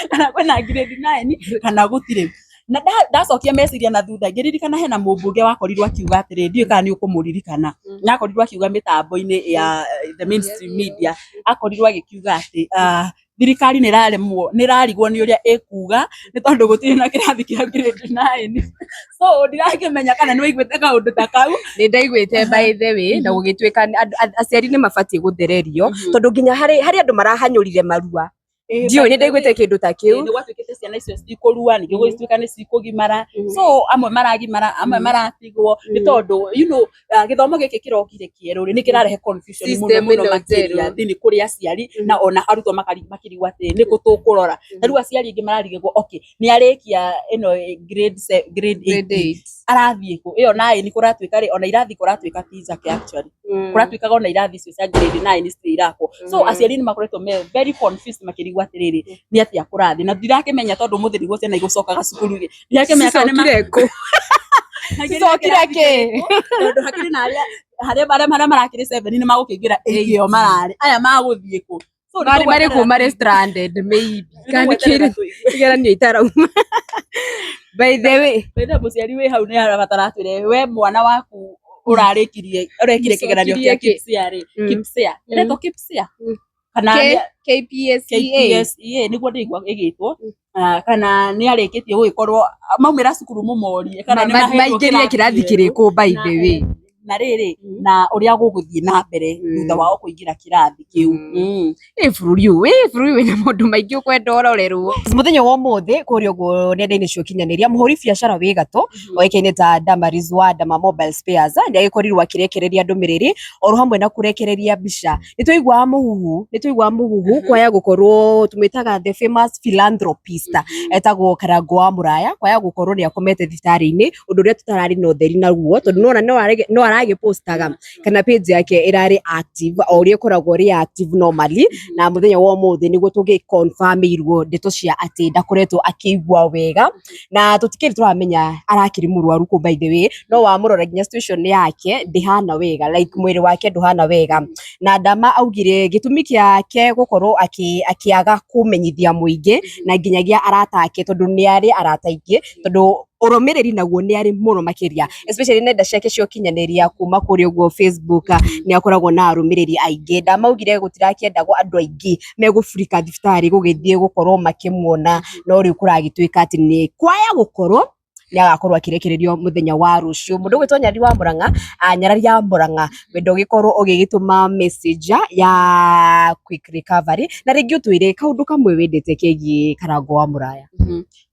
kana kwĩna grade 9 kana gũtirĩ. Na ndacokia meciria na thutha ngĩririkana hena mũmbunge wakorirwo akiuga atĩrĩ, ndiũĩ kana nĩ ũkũmũririkana, na akorirwo akiuga mĩtambo-inĩ ya the mainstream media, akorirwo agĩkiuga atĩ thirikari nĩ ĩraremwo, nĩ ĩrarigwo nĩ ũrĩa ĩkuga nĩ tondũ gũtirĩ na kĩrathi kĩa grade 9. So ndirakĩmenya kana nĩ waiguĩte kaũndũ ta kau. Nĩ ndaiguĩte by the way, na gũgĩtuĩka aciari nĩ mabatiĩ gũthererio tondũ nginya harĩ andũ marahanyũrire marua. Ndiũĩ nĩ ndaiguĩte kĩndũ ta kĩu. Nĩ gwatuĩkĩte ciana icio citikũrua, ningĩ gũgĩtuĩka nĩ cikũgimara, so amwe maragimara, amwe maratigwo nĩ tondũ gĩthomo gĩkĩ kĩrokire kĩerũ rĩ, nĩ kĩrarehe confusion mũno System mũno ĩno makĩria njerũ. thĩinĩ kũrĩ aciari na ona arutwo makĩrigwo atĩrĩ, nĩkũ tũkũrora. Ta rĩu aciari aingĩ mararigwo, okay, nĩ arĩkia ĩno grade Grade 8, 8. arathiĩ kũ? Ĩyo 9 kũratuĩka rĩ, ona irathi kũratuĩka ti njake actually. Kũratuĩkaga ona irathi icio cia grade 9 citirĩ irakwo. So aciari nĩ makoretwo me very confused makĩrigwo atĩrĩrĩ, nĩ atĩa kũrathiĩ, na ndirakĩmenya tondũ ũmũthĩ nĩguo ciana igũcokaga cukuru rĩ, ndirakĩmenya kana nĩ Cicokire kũ? Cicokire kĩ? Tondũ hakĩrĩ na arĩa harĩa arĩa marakĩrĩ 7 nĩ magũkĩingĩra 8 ĩyo mararĩ, aya magũthiĩ kũ? So nĩ Marĩ marĩ kũ tũgweterera marĩ stranded maybe. Kana tũgweterera kĩrĩ tũigue. kĩgeranio itarauma. By the way, By the way, mũciari wĩ hau nĩ arabatara atwĩre we mwana waku ũrarĩkirie ũrekire kĩgeranio kĩa Ũcokirie kĩ? KIPSEA rĩ, KIPSEA ĩretwo KIPSEA kana KPSEA. KPSEA nĩguo ndĩigua ĩgĩtwo, kana nĩ arĩkĩtie gũgĩkorwo maumĩra cukuru mũmorie kana nĩ mahetwo Maingĩrire kĩrathi kĩerũ. kĩrĩkũ by the way? Na rĩrĩ na ũrĩa gũgũthiĩ na mbere thutha wao kũingĩra kĩrathi kĩu. Ĩ bũrũri ũyũ, ĩ bũrũri wĩna maũndũ maingĩ ũkwenda ũrorerwo. Mũthenya wa ũmũthĩ kũrĩa ũguo nenda-inĩ cia ũkinyanĩria, mũhũri biacara wĩ gatũ oĩkaine ta Damaris wa Dama Mobile Spares nĩ agĩkorirwo akĩrekereria ndũmĩrĩri oro hamwe na kũrekereria mbica. Nĩ twaiguaga mũhuhu, nĩ twaiguaga mũhuhu kwaya gũkorwo tũmwĩtaga the famous philanthropist etagwo Karango wa Mũraya, kwaya gũkorwo nĩ akomete thibitarĩ-inĩ, ũndũ ũrĩa tũtararĩ na ũtheri naguo tondũ nĩwona no aragĩpostaga kana page yake ĩrarĩ active o ũrĩa ĩkoragwo ĩrĩ active normally, na mũthenya wa ũmũthĩ nĩguo tũgĩconfirmĩirwo ndeto cia atĩ ndakoretwo akĩigua wega, na tũtikĩrĩ tũramenya arakĩrĩ mũrwaru kũ by the way, no wamũrora nginya situation yake ndĩhana wega, like mwĩrĩ wake ndũhana wega. Na Dama augire gĩtũmi gĩake gũkorwo akĩaga kũmenyithia mũingĩ na nginyagia arata ake tondũ nĩ arĩ arata aingĩ, tondũ ũrũmĩrĩri naguo nĩ arĩ mũno makĩria, especially nenda ciake cia ũkinyanĩria kuma kũrĩa ũguo Facebook nĩ akoragwo na arũmĩrĩri aingĩ. Ndamaugire gũtirakĩendagwo andũ aingĩ megũburika thibitarĩ gũgĩthiĩ gũkorwo makĩmuona, no rĩu kũragĩtuĩka atĩ nĩ kwaya gũkorwo nĩ agakorwo akĩrekererio mũthenya wa rũciũ. Mũndũ ũgwĩtwo Nyarari wa Mũrang'a, Nyarari ya Mũrang'a, wenda ũgĩkorwo ũgĩgĩtũma message ya quick recovery, na rĩngĩ ũtwĩre kaũndũ kamwe wendete kegiĩ Karango wa Mũraya.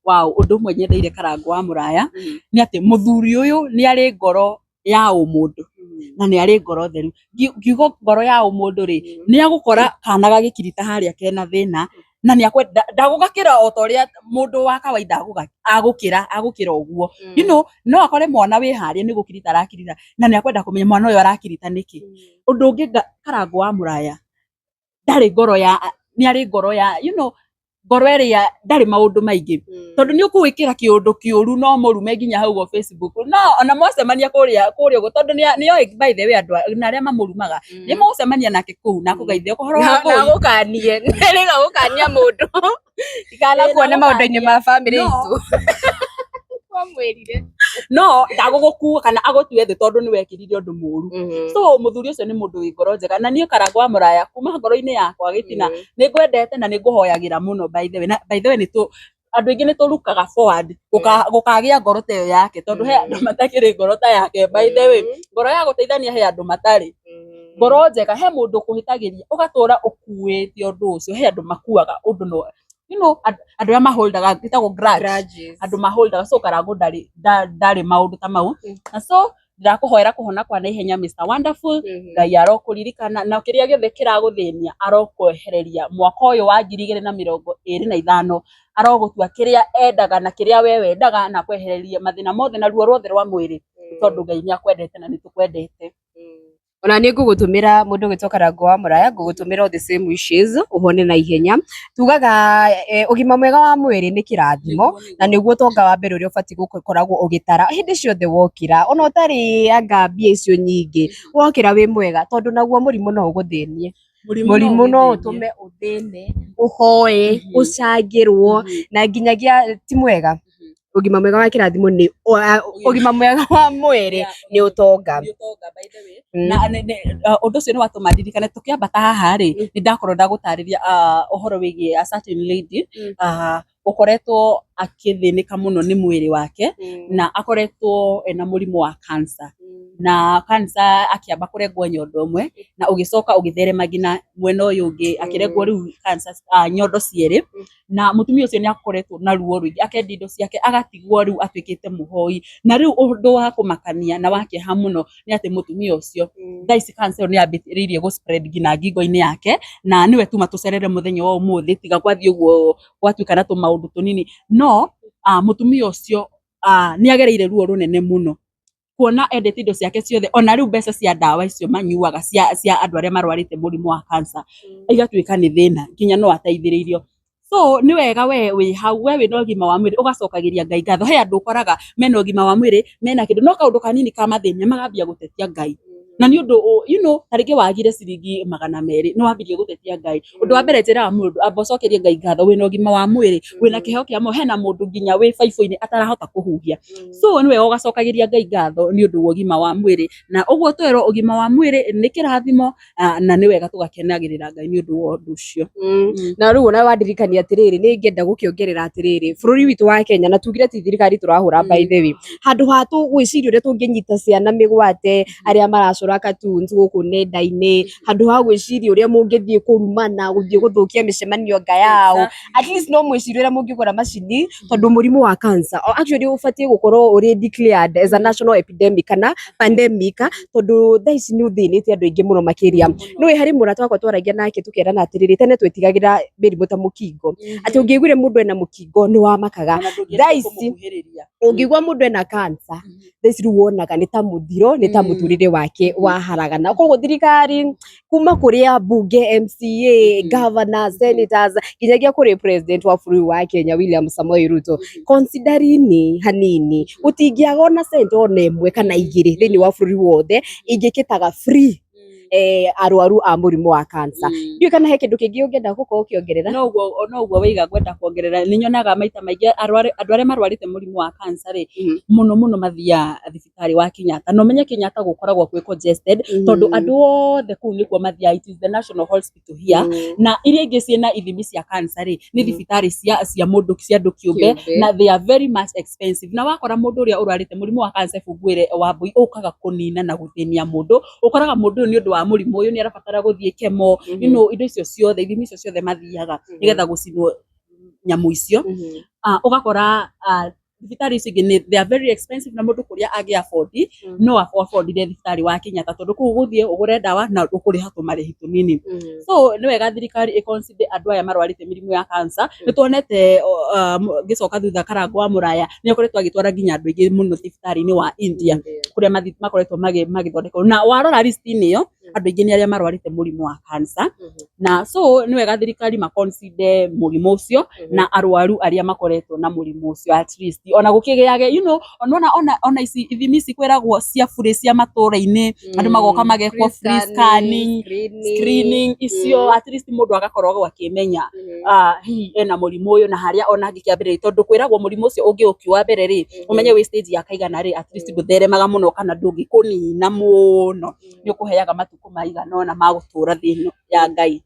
Wow, ũndũ ũmwe nyendeire Karango wa Mũraya nĩ atĩ mũthuri ũyũ nĩ arĩ ngoro ya ũmũndũ na nĩ arĩ ngoro theru. Ngiuga ngoro ya ũmũndũ rĩ, nĩ agũkora kana gagĩkirita harĩa kena thĩna na nĩ akwenda ndagũgakĩra o ta ũrĩa mũndũ wa kawaida agũkĩra agũkĩra ũguo. No akore mwana wĩ harĩa nĩ gũkirita arakirita na nĩ akwenda kũmenya mwana ũyũ arakirita nĩkĩ. Ũndũ ũngĩ Karango wa Mũraya ndarĩ ngoro ya, nĩ arĩ ngoro ya, ngoro ĩrĩa ndarĩ maũndũ maingĩ tondũ nĩ ũkũwĩkĩra kĩũndũ kĩũru no mũrume nginya hau ũguo Facebook, no ona mwacemania kũrĩa kũrĩa ũguo tondũ nĩ oĩ by the way andũ na arĩa mamũrumaga nĩ mũgũcemania nake kũu na akũgeithie ũhoro wa Na agũkanie, nĩ gũkania mũndũ ndikanakuone maũndũ-inĩ ma bamĩrĩ itũ. Wamwĩrire. No ndagũgũkua kana agũtue thĩ tondũ nĩ wekirire ũndũ mũru. So mũthuri ũcio nĩ mũndũ wĩ ngoro njega na niĩ Karango wa Mũraya kuma ngoro-inĩ yakwa gĩtina nĩ ngwendete na nĩ ngũhoyagĩra mũno by the way. Na by the way nĩ tũ Andũ aingĩ nĩ tũrukaga forward gũkagĩa ngoro ta ĩyo yake, tondũ he andũ matakĩrĩ ngoro ta yake. By the way, ngoro ya gũteithania he andũ matarĩ ngoro njega. He mũndũ ũkũhĩtagĩria ũgatũra ũkuĩte ũndũ ũcio. He andũ makuaga ũndũ, no andũ arĩa maholdaga, ĩtagwo grudge. Grudges. Andũ maholdaga. So Karangũ ndarĩ maũndũ ta mau. Na so ndĩrakũhoera kũhona kwa naihenya, Mr Wonderful. Ngai arokũririkana na kĩrĩa gĩothe kĩragũthĩnia arokwehereria mwaka ũyũ wa 2025. Arogũtua kĩrĩa endaga na kĩrĩa we wendaga, na kwehereria mathĩna mothe na ruo ruothe rwa mwĩrĩ, tondũ Ngai nĩ akwendete na nĩ tũkwendete. Ona nĩ ngũgũtũmĩra mũndũ ũgwĩtwo Karangũ wa Mũraya, ngũgũtũmĩra all the same wishes, ũhone na ihenya. Tugaga ũgima mwega wa mwĩrĩ nĩ kĩrathimo, na nĩguo ũtonga wa mbere ũrĩa ũbatiĩ gũkoragwo ũgĩtara hĩndĩ ciothe wokĩra, ona ũtarĩ anga mbia icio nyingĩ, wokĩra wĩ mwega, tondũ naguo mũrimũ no ũgũthĩnie. Mũrimũ no ũtũme ũthĩne, ũhoe, ũcangĩrwo, na nginyagia ti mwega. Ũgima mwega wa kĩrathimo nĩ ũgima mwega wa mwĩrĩ nĩ ũtonga. Nĩ ũtonga, by the way. Na ũndũ ũcio nĩ watũma ndirikane tũkĩambata haha rĩ, nĩ ndakorwo ndagũtarĩria ũhoro wĩgiĩ a certain lady ũkoretwo akĩthĩnĩka mũno nĩ mwĩrĩ wake, na akoretwo ena mũrimũ wa cancer, na cancer akĩamba kũrengwo nyondo ĩmwe na ũgĩcoka ũgĩtherema nginya mwena ũyũ ũngĩ, akĩrengwo rĩu cancer nyondo cierĩ. Na mũtumia ũcio nĩ akoretwo na ruo rũingĩ, akendia indo ciake, agatigwo rĩu atuĩkĩte mũhoi. Na rĩu ũndũ wa kũmakania na wa kĩeha mũno nĩ atĩ mũtumia ũcio thaa ici cancer ĩyo nĩ yambĩrĩirie gũ spread nginya ngingo-inĩ yake, na nĩwe tuma tũcerere mũthenya wa ũmũthĩ, tiga gwathiĩ ũguo gwatuĩka na tũmaũndũ tũnini. No mũtumia ũcio nĩ agereire ruo rũnene mũno, kuona endete indo ciake ciothe, ona rĩu mbeca cia ndawa icio manyuaga cia andũ arĩa marwarĩte mũrimũ wa cancer igatuĩka nĩ thĩna, nginya no ateithĩrĩirio. So nĩ wega we wĩ hau, we wĩna ũgima wa mwĩrĩ, ũgacokagĩria Ngai ngatho. He andũ ũkoraga mena ũgima wa mwĩrĩ, mena kĩndũ, no kaũndũ kanini kamathĩnia magambia gũtetia Ngai, na nĩ ũndũ ta rĩngĩ wagire ciringi 200, nĩ wambirie gũtetia Ngai. Ũndũ wa mbere njĩraga mũndũ, amba ũcokerie Ngai ngatho wĩna ũgima wa mwĩrĩ, wĩna kĩheo kĩa muoyo. Hena mũndũ nginya wĩ baibũ-inĩ atarahota kũhuhia. So nĩ wega ũgacokagĩria Ngai ngatho nĩ ũndũ wa ũgima wa mwĩrĩ, na ũguo twerwo ũgima wa mwĩrĩ nĩ kĩrathimo, na nĩ wega tũgakenagĩrĩra Ngai nĩ ũndũ wa ũndũ ũcio. Na rĩu ona wandirikania atĩrĩrĩ, nĩ ingĩenda gũkĩongerera atĩrĩrĩ, bũrũri witũ wa Kenya, na tugire ti thirikari tũrahũra, by the way, handũ ha tũgwĩciria ũrĩa tũngĩnyita ciana mĩgwate arĩa maracora cartoons gũkũ nenda-inĩ, handũ ha gwĩciria ũrĩa mũngĩthiĩ kũrumana, gũthiĩ gũthũkia mĩcemanio nga yao, at least no mwĩcirie ũrĩa mũngĩgũra macini, tondũ mũrimũ wa cancer actually ũbatiĩ gũkorwo ũrĩ declared as a national epidemic kana pandemic, tondũ thaa ici nĩ ũthĩnĩtie andũ aingĩ mũno makĩria. Nĩũĩ harĩ mũrata wakwa twaragia nake, tũkerana atĩrĩrĩ, tene twetigagĩra mĩrimũ ta mũkingo, atĩ ũngĩaiguire mũndũ ena mũkingo nĩ wamakaga. Thaa ici ũngĩigua mũndũ ena cancer, thaa ici rĩu wonaga nĩ ta mũthiro, nĩ ta mũtũrĩre wake waharagana. Koguo thirikari kuma kũrĩ ambunge, MCA, governor, senators, nginyagia kũrĩ president wa bũrũri wa Kenya William Samoei Ruto, considerini hanini, gũtingĩaga ona cent ona ĩmwe kana igĩrĩ thĩinĩ wa bũrũri wothe ingĩkĩtaga free arwaru a mũrimũ wa cancer. Ndiũĩ kana he kĩndũ kĩngĩ ũngĩenda gũkorwo ũkĩongerera. No ũguo waiga, ngwenda kuongerera, nĩ nyonaga maita maingĩ andũ arĩa marwarĩte mũrimũ wa cancer rĩ, mũno mũno mathiaga thibitarĩ wa Kenyatta, na ũmenye Kenyatta gũkoragwo kwĩ congested, tondũ andũ othe kũu nĩkuo mathiaga. It is the national hospital here. Na iria ingĩ ciĩna ithimi cia cancer rĩ, nĩ thibitarĩ cia mũndũ, cia andũ kĩũmbe, na they are very much expensive. Na wakora mũndũ ũrĩa ũrwarĩte mũrimũ wa cancer, ngwĩre Wambui, ũkaga kũnina na gũthĩnia mũndũ. Ũkoraga mũndũ ũyũ nĩ ũndũ wa mũrimũ ũyũ nĩ arabatara gũthiĩ chemo, indo icio ciothe, ithimi icio ciothe mathiaga nĩgetha gũcinwo nyamũ icio. Ũgakora thibitarĩ icio ingĩ they are very expensive, na mũndũ kũrĩa angĩ afford, no affordire thibitarĩ wa Kenyatta, tondũ kũu ũgũthiĩ ũgũre ndawa na ũkũrĩha tũmarĩhi tũnini. So nĩ wega thirikari ĩ consider andũ aya marwarĩte mĩrimũ ya cancer. Nĩ tuonete ngĩcoka thutha, Karangũ wa Mũraya nĩ akoretwo agĩtwara nginya andũ aingĩ mũno thibitarĩ-inĩ wa India, kũrĩa makoretwo magĩthondekwo, na warora list-inĩ ĩyo andũ aingĩ nĩ arĩa marwarĩte mũrimũ wa cancer. Na so nĩ wega thirikari ma consider mũrimũ ũcio na arwaru arĩa makoretwo na mũrimũ ũcio, at least ona gũkĩgĩage ona ici ithimi ici kwĩragwo cia burĩ cia matũra-inĩ, andũ magoka magekwo free scanning, screening icio, at least mũndũ agakoragwo akĩmenya hihi ena mũrimũ ũyũ na harĩa ona angĩkĩambĩrĩria, tondũ kwĩragwo mũrimũ ũcio ũngĩũkiwa mbere rĩ, ũmenye wĩ stage ya kaigana rĩ, at least ndũtheremaga mũno kana ndũngĩkũnina mũno, nĩ ũkũheaga matukũ maigana ũna ma gũtũra thĩ ĩno ya Ngai.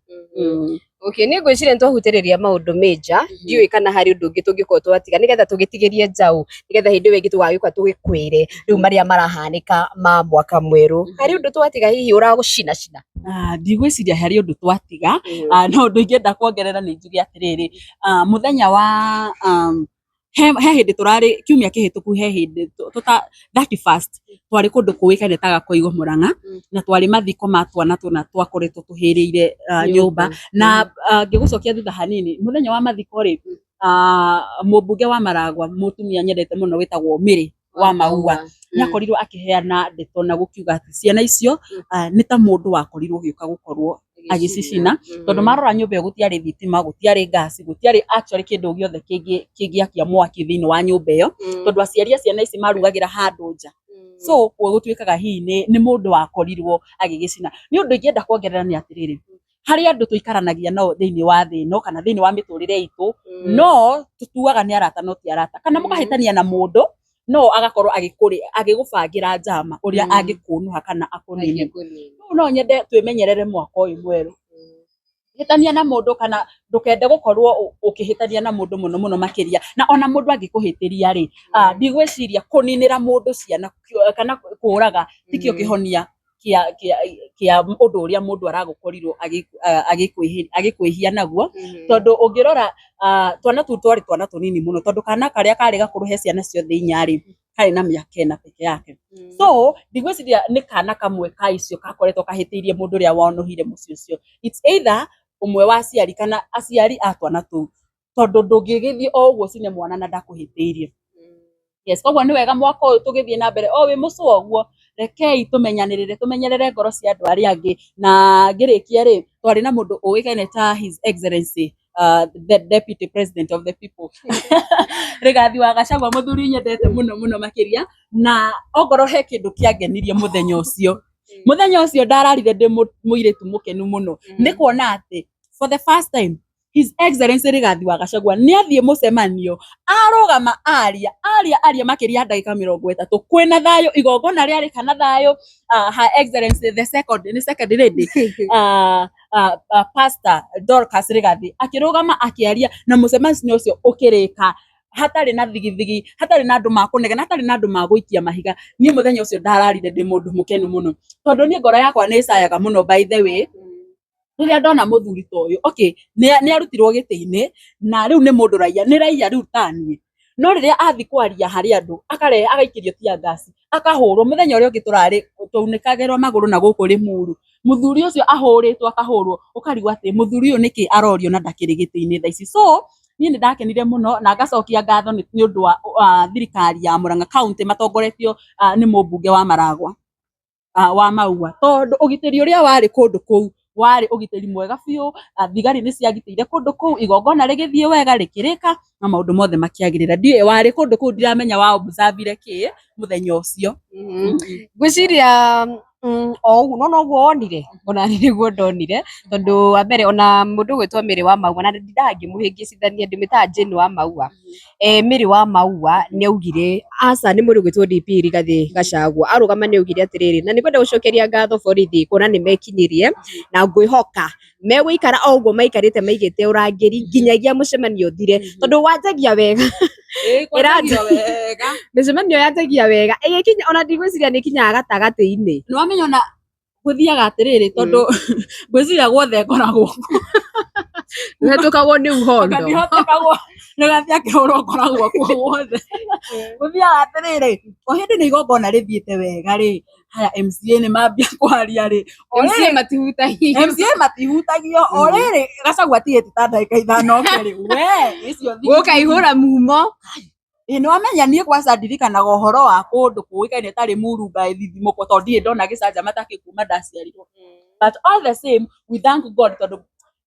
Okay, nĩ ngwĩciria nĩ twahutĩrĩria maũndũ major. Ndiũĩ kana harĩ ũndũ ũngĩ tũngĩkorwo twatiga nĩgetha tũgĩtigĩrie njaũ, nĩgetha hĩndĩ ĩyo ĩngĩ tũgagĩũka tũgĩkwĩre rĩu marĩa marahanĩka ma mwaka mwerũ. Harĩ ũndũ twatiga hihi ũragũcinacina? Ndigwĩciria harĩ ũndũ twatiga. No ũndũ ingĩenda kuongerera nĩ njuge atĩrĩrĩ, mũthenya wa he hĩndĩ tũrarĩ kiumia kĩhĩtũku, he hĩndĩ tũta 31st twarĩ kũndũ kũĩkaine ta Gakoigo Mũrang'a, na twarĩ mathiko ma twana tũna twakoretwo tũhĩrĩire nyũmba. Na ngĩgũcokia thutha hanini, mũthenya wa mathiko rĩ, mũmbunge wa Maragwa, mũtumia nyendete mũno wĩtagwo Mary wa Maua, nĩ akorirwo akĩheana ndeto na gũkiuga atĩ ciana icio nĩ ta mũndũ wakorirwo ũgĩũka gũkorwo agĩcicina, tondũ marora nyũmba ĩyo gũtiarĩ thitima, gũtiarĩ ngasi, gũtiarĩ actually kĩndũ gĩothe kĩngĩakia mwaki thĩinĩ wa nyũmba ĩyo, tondũ aciari a ciana ici marugagĩra handũ nja. So gũtuĩkaga hihi nĩ mũndũ wakorirwo agĩgĩcina. Nĩ ũndũ ingĩenda kuongerera nĩ atĩrĩrĩ, harĩ andũ tũikaranagia nao thĩinĩ wa thĩ ĩno kana thĩinĩ wa mĩtũrĩre itũ, no tũtuaga nĩ arata no ti arata, kana mũkahĩtania na mũndũ no agakorwo agĩgũbangĩra njama ũrĩa angĩkũnũha kana akũnine. Rĩu no nyende twĩmenyerere mwaka ũyũ mwerũ, hĩtania na mũndũ kana ndũkende gũkorwo ũkĩhĩtania na mũndũ mũno mũno makĩria. Na ona mũndũ angĩkũhĩtĩria rĩ, ndigwĩciria kũninĩra mũndũ ciana kana kũraga tikĩo kĩhonia kĩa ũndũ ũrĩa mũndũ aragũkorirwo agĩkwĩhia naguo. Tondũ ũngĩrora, twana tũu twarĩ twana tũnini mũno, tondũ kana karĩa karĩ gakũrũ he ciana ciothe inya rĩ, karĩ na mĩaka 4 peke yake. So ndigwĩciria nĩ kana kamwe ka icio gakoretwo kahĩtĩirie mũndũ ũrĩa wonũhire mũciĩ ũcio. It's either ũmwe wa aciari kana aciari a twana tũu, tondũ ndũngĩgĩthiĩ o ũguo ũcine mwana na ndakũhĩtĩirie. Yes, koguo nĩ wega mwaka ũyũ tũgĩthiĩ na mbere o wĩ mũcũa ũguo, rekei tũmenyanĩrĩre, tũmenyerere ngoro cia andũ arĩa angĩ. Na ngĩrĩkia rĩ, twarĩ na mũndũ ũĩkaine ta His Excellency the Deputy President of the people, Rigathi wa Gachagua, mũthuri nyendete mũno mũno makĩria. Na ongorwo he kĩndũ kĩangenirie mũthenya ũcio ndararire ndĩ mũirĩtu mũkenu mũno nĩ kuona atĩ for the first time His Excellency Rigathi wa Gachagua nĩ athiĩ mũcemanio, arũgama, aria, aria, aria makĩria ya ndagĩka 30 kwĩna thayũ, igongona rĩarĩka na thayũ. Her Excellency the second, nĩ second lady, Pastor Dorcas Rigathi, akĩrũgama akĩaria na mũcemanio ũcio ũkĩrĩka hatarĩ na thigithigi, hatarĩ na andũ makũnegena, hatarĩ na andũ magũikia mahiga. Niĩ mũthenya ũcio ndararire ndĩ mũndũ mũkenu mũno, tondũ niĩ ngoro yakwa nĩ ĩcayaga mũno. By the way, rĩrĩa ndona mũthuri ta ũyũ, okay, nĩ arutirwo gĩtĩ-inĩ na rĩu nĩ mũndũ raia, nĩ raia rĩu taniĩ, no rĩrĩa athi kwaria harĩ andũ akarehe agaikĩrio tear gas, akahũrwo. Mũthenya ũrĩa ũngĩ tũrarĩ twaunĩkagĩrwo magũrũ na gũkũ Limuru, mũthuri ũcio ahũrĩtwo, akahũrwo, ũkarigwo atĩ mũthuri ũyũ nĩkĩ arorio na ndakĩrĩ gĩtĩ-inĩ thaa ici. So niĩ nĩ ndakenire mũno na ngacokia ngatho nĩ ũndũ wa thirikari ya Murang'a County matongoretio nĩ mũmbunge wa Maragwa wa Maua, tondũ ũgitĩri ũrĩa warĩ kũndũ kũu warĩ ũgitĩri mwega biũ. Thigari nĩ ciagitĩire kũndũ kũu, igongona rĩgĩthiĩ wega rĩkĩrĩka na maũndũ mothe makĩagĩrĩra. Ndiũĩ warĩ kũndũ kũu, ndiramenya wa observe kĩ mũthenya ũcio. Ngwĩciria o ũguo no noguo wonire, ona niĩ nĩguo ndonire, tondũ wa mbere ona mũndũ ũgwĩtwo Mary wa Maua, na ndindaga ngĩmũhĩngĩcithania, ndĩmwĩtaga Jane wa Maua. Mary wa Maua nĩ augire aca nĩ mũndũ ũgwĩtwo DP Rigathĩ Gachagua arũgama, nĩ augire atĩrĩrĩ, na nĩ ngwenda gũcokeria ngatho borithi kuona nĩ mekinyirie, na ngwĩhoka megũikara o ũguo maikarĩte maigĩte ũrangĩri nginyagia mũcemanio ũthire, tondũ wanjagia wega. Kwanjagia wega. Mĩcemanio yanjagia wega, ĩgĩkinya ona ndigwĩciria nĩ ĩkinyaga gatagatĩ-inĩ. Nĩ wamenya ona gũthiaga atĩrĩrĩ, tondũ ngwĩciria guothe ngoragwo Ũhetũkagwo nĩ uhondo. Ndihotokagwo Rigathi akĩhũrwo, ngoragwo kuo guothe. Gũthiaga atĩrĩrĩ, o hĩndĩ nĩ igongona rĩthiĩte wega rĩ, haya MCA nĩ mambia kwaria rĩ, o MCA rĩrĩ matihutagio. MCA matihutagio. O rĩrĩ Gachagua atigĩte ta ndagĩka 5 oke rĩ, we icio Gũkaihũra mumo. Ĩ nĩ wamenya niĩ kwanza ndirikanaga ũhoro wa kũndũ kũĩkaine ta Limuru ngagĩthithimũkwo, tondũ ndirĩ ndona gĩcanjama ta kĩu kuma ndaciarirwo. But all the same, we thank God, tondũ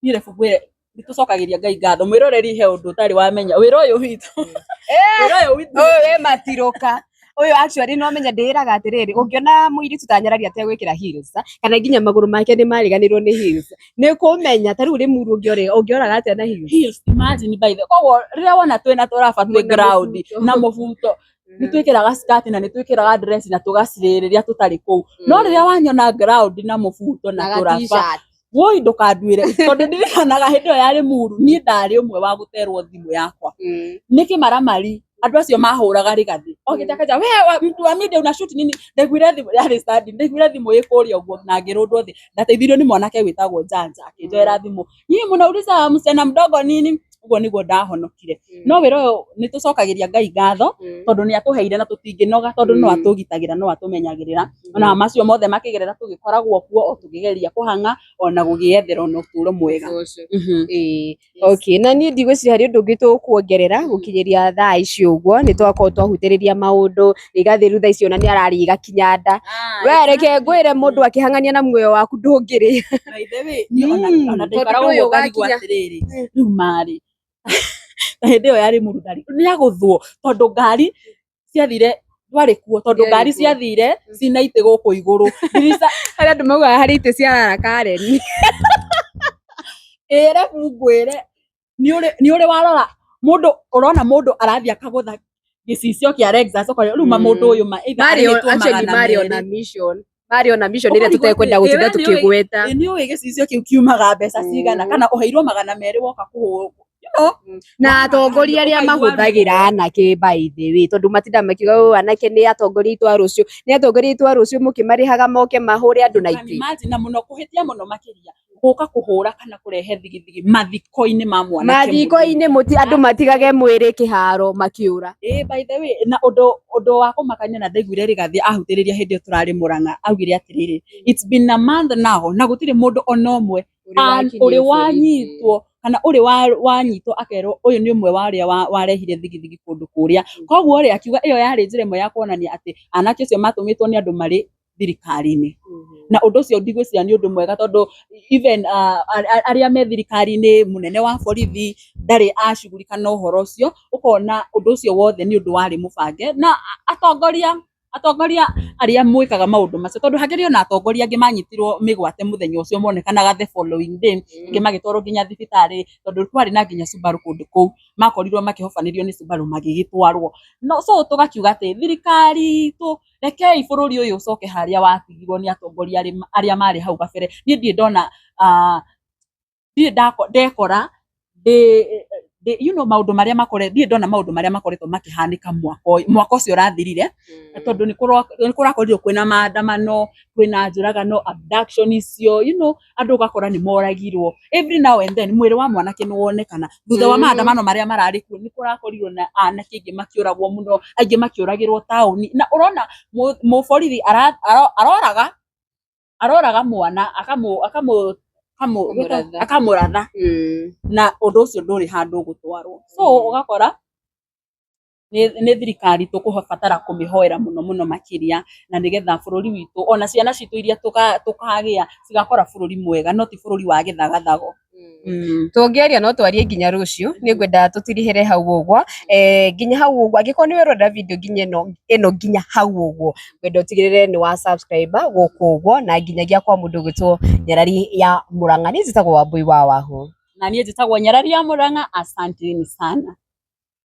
niĩ reke ngwĩre, nĩ tũcokagĩria Ngai ngatho. Mwĩroreri, he ũndũ ũtarĩ wamenya wĩra ũyũ witũ, wĩra ũyũ witũ. Ũyũ wĩ matirũka ũyũ, actually no menya ndĩraga atĩrĩrĩ, ũngĩona mũirĩtu ta Nyarari ategwĩkĩra heels kana nginya magũrũ make nĩ mariganĩrwo nĩ heels, nĩ kũmenya ta rĩu Limuru ũngĩoraga atĩa na heels? Heels, imagine. By the koguo rĩrĩa wona twĩna tũraba twĩ Mwĩna ground mũbuto. Na mũbuto, nĩ twĩkĩraga skirt na nĩ twĩkĩraga dress na tũgacirĩ rĩrĩa tũtarĩ kũu, no rĩrĩa wanyona ground na mũbuto na na tũraba ga-t-shirt. Woi, ndũkanduĩre, tondũ ndirikanaga hĩndĩ ĩyo ya Limuru niĩ ndarĩ ũmwe wa gũterwo thimũ yakwa nĩ kĩmaramari. Andũ acio mahũraga rĩgathĩ okĩte akanja, "We mtu wa media, una shoot nini?" Ndaiguire thimũ yarĩ stand, ndaiguire thimũ ĩ kũrĩa ũguo na ngĩrũndwo thĩ. Ndateithirio nĩ mwanake wĩtagwo Janja, akĩnjoera thimũ. "Nyinyi mnauliza msichana mdogo nini?" Ũguo nĩguo ndahonokire. No wĩra ũyũ nĩ tũcokagĩria Ngai ngatho tondũ nĩ atũheire na tũtingĩnoga, tondũ no atũgitagĩra, no atũmenyagĩrĩra ona macio mothe makĩgerera, tũgĩkoragwo kuo o tũkĩgeria kũhang'a ona gũgĩethera ona ũtũro mwega. Ĩĩ. Okay, na niĩ ndigwĩciria harĩ ũndũ ũngĩ tũkuongerera gũkinyĩria thaa ici. Ũguo nĩ twakorwo twahutĩrĩria maũndũ. Rigathĩ rĩu thaa ici ona nĩ ararĩa igakinya nda. We reke ngwĩre, mũndũ akĩhang'ania na muoyo waku ndũngĩrĩa. By the way, niĩ ona Tondũ ndaikaraga ndũĩ ũguo ngarigwo ũgakinya. atĩrĩrĩ, rĩu marĩ na hĩndĩ ĩyo yarĩ mũndũ ndarĩ nĩ agũthwo, tondũ ngari ciathire ndwarĩ kuo, tondũ Ndiarĩ ngari kuo. Ciathire cina itĩ gũkũ igũrũ ndirica. Harĩ andũ maugaga harĩ itĩ ciarara Karen. Ĩĩ, rebu ngwĩre, nĩ ũrĩ warora mũndũ, ũrona mũndũ arathiĩ akagũtha gĩcicio kĩa Lexus, ũkoria rĩu ma mũndũ ũyũ ma either Marĩ arĩhĩtwo actually magana marĩ merĩ. ona mission, marĩ ona mission ĩrĩa Ũkarigwo tũtekwenda atĩrĩ, gũtinda ĩ, we nĩũĩ- tũkĩgweta. Ĩ, nĩ ũĩ gĩcicio kĩu kiumaga mbeca cigana, kana ũheirwo 200 woka kũhũrwo? Na atongoria arĩa Ũkaigua mahũthagĩra anake, by the way, tondũ matinda makiuga ũũ anake nĩ atongoria aitũ a rũciũ, nĩ atongoria aitũ a rũciũ, mũkĩmarĩhaga moke mahũre andũ na Can itĩ. imagine, na mũno kũhĩtia mũno makĩria gũka kũhũra kana kũrehe thigithigi mathiko-inĩ ma mwanake mũnini. Mathiko-inĩ mũti andũ matigage mwĩrĩ kĩharo makĩũra. Ĩĩ, by the way, na ũndũ wa kũmakania na ndaiguire Rigathĩ ahutĩrĩria hĩndĩ ĩyo tũrarĩ Mũrang'a, augire atĩrĩrĩ, it's been a month now na gũtirĩ mũndũ ona ũmwe ũrĩ wanyitwo kana ũrĩ wanyitwo akerwo ũyũ nĩ ũmwe wa arĩa warehire thigithigi kũndũ kũrĩa. Koguo rĩ, akiuga ĩyo yarĩ njĩra ĩmwe ya kuonania atĩ anake acio matũmĩtwo nĩ andũ marĩ thirikari-inĩ, na ũndũ ũcio ndigwĩciria nĩ ũndũ mwega, tondũ even arĩa me thirikari-inĩ, mũnene wa borithi ndarĩ acugurika na ũhoro ũcio. Ũkona ũndũ ũcio wothe nĩ ũndũ warĩ mũbange na atongoria arĩa mwĩkaga maũndũ macio, tondũ hakĩrĩ ona atongoria angĩ manyitirwo mĩgwate mũthenya ũcio, monekanaga the following day, angĩ magĩtwarwo nginya thibitarĩ, tondũ kwarĩ na nginya Subaru kũndũ kũu, makorirwo makĩhobanĩrio nĩ Subaru magĩgĩtwarwo. No so tũgakiuga atĩ thirikari itũ, rekei bũrũri ũyũ ũcoke harĩa watigirwo nĩ atongoria arĩa marĩ hau kabere. Niĩ ndirĩ ndona, ndirĩ ndekora ndĩ maũndũ marĩa makore, ndirĩ ndona maũndũ marĩa makoretwo makĩhanĩka mwaka ũyũ, mwaka ũcio ũrathirire, tondũ nĩ kũrakorirwo kwĩna maandamano, kwĩna njũragano, abduction icio, andũ ũgakora nĩ moragirwo. Every now and then mwĩrĩ wa mwanake nĩ wonekana thutha wa maandamano marĩa mararĩ kuo. Nĩ kũrakorirwo na anake aingĩ makĩũragwo mũno, aingĩ makĩũragĩrwo taũni, na ũrona mũborithi aroraga mwana Akamũratha. Akamũratha, na ũndũ ũcio ndũrĩ handũ ũgũtwarwo. So ũgakora nĩ thirikari tũkũbatara kũmĩhoera mũno mũno makĩria, na nĩgetha bũrũri witũ ona ciana citũ iria tũkagĩa cigakora bũrũri mwega, no ti bũrũri wa gĩthagathago. Tũngĩaria no twarie nginya rũciũ. Nĩ ngwenda tũtirihĩre hau ũguo, nginya hau ũguo. Angĩkorwo nĩ werorera video nginya ĩno nginya hau ũguo, ngwenda ũtigĩrĩre nĩ wa subscribe gũkũ ũguo, na nginyagia kwa mũndũ ũgwĩtwo Nyarari ya Mũrang'a. Niĩ njĩtagwo Wambui wa Wahu. Na niĩ njĩtagwo Nyarari ya Mũrang'a. Asanteni sana.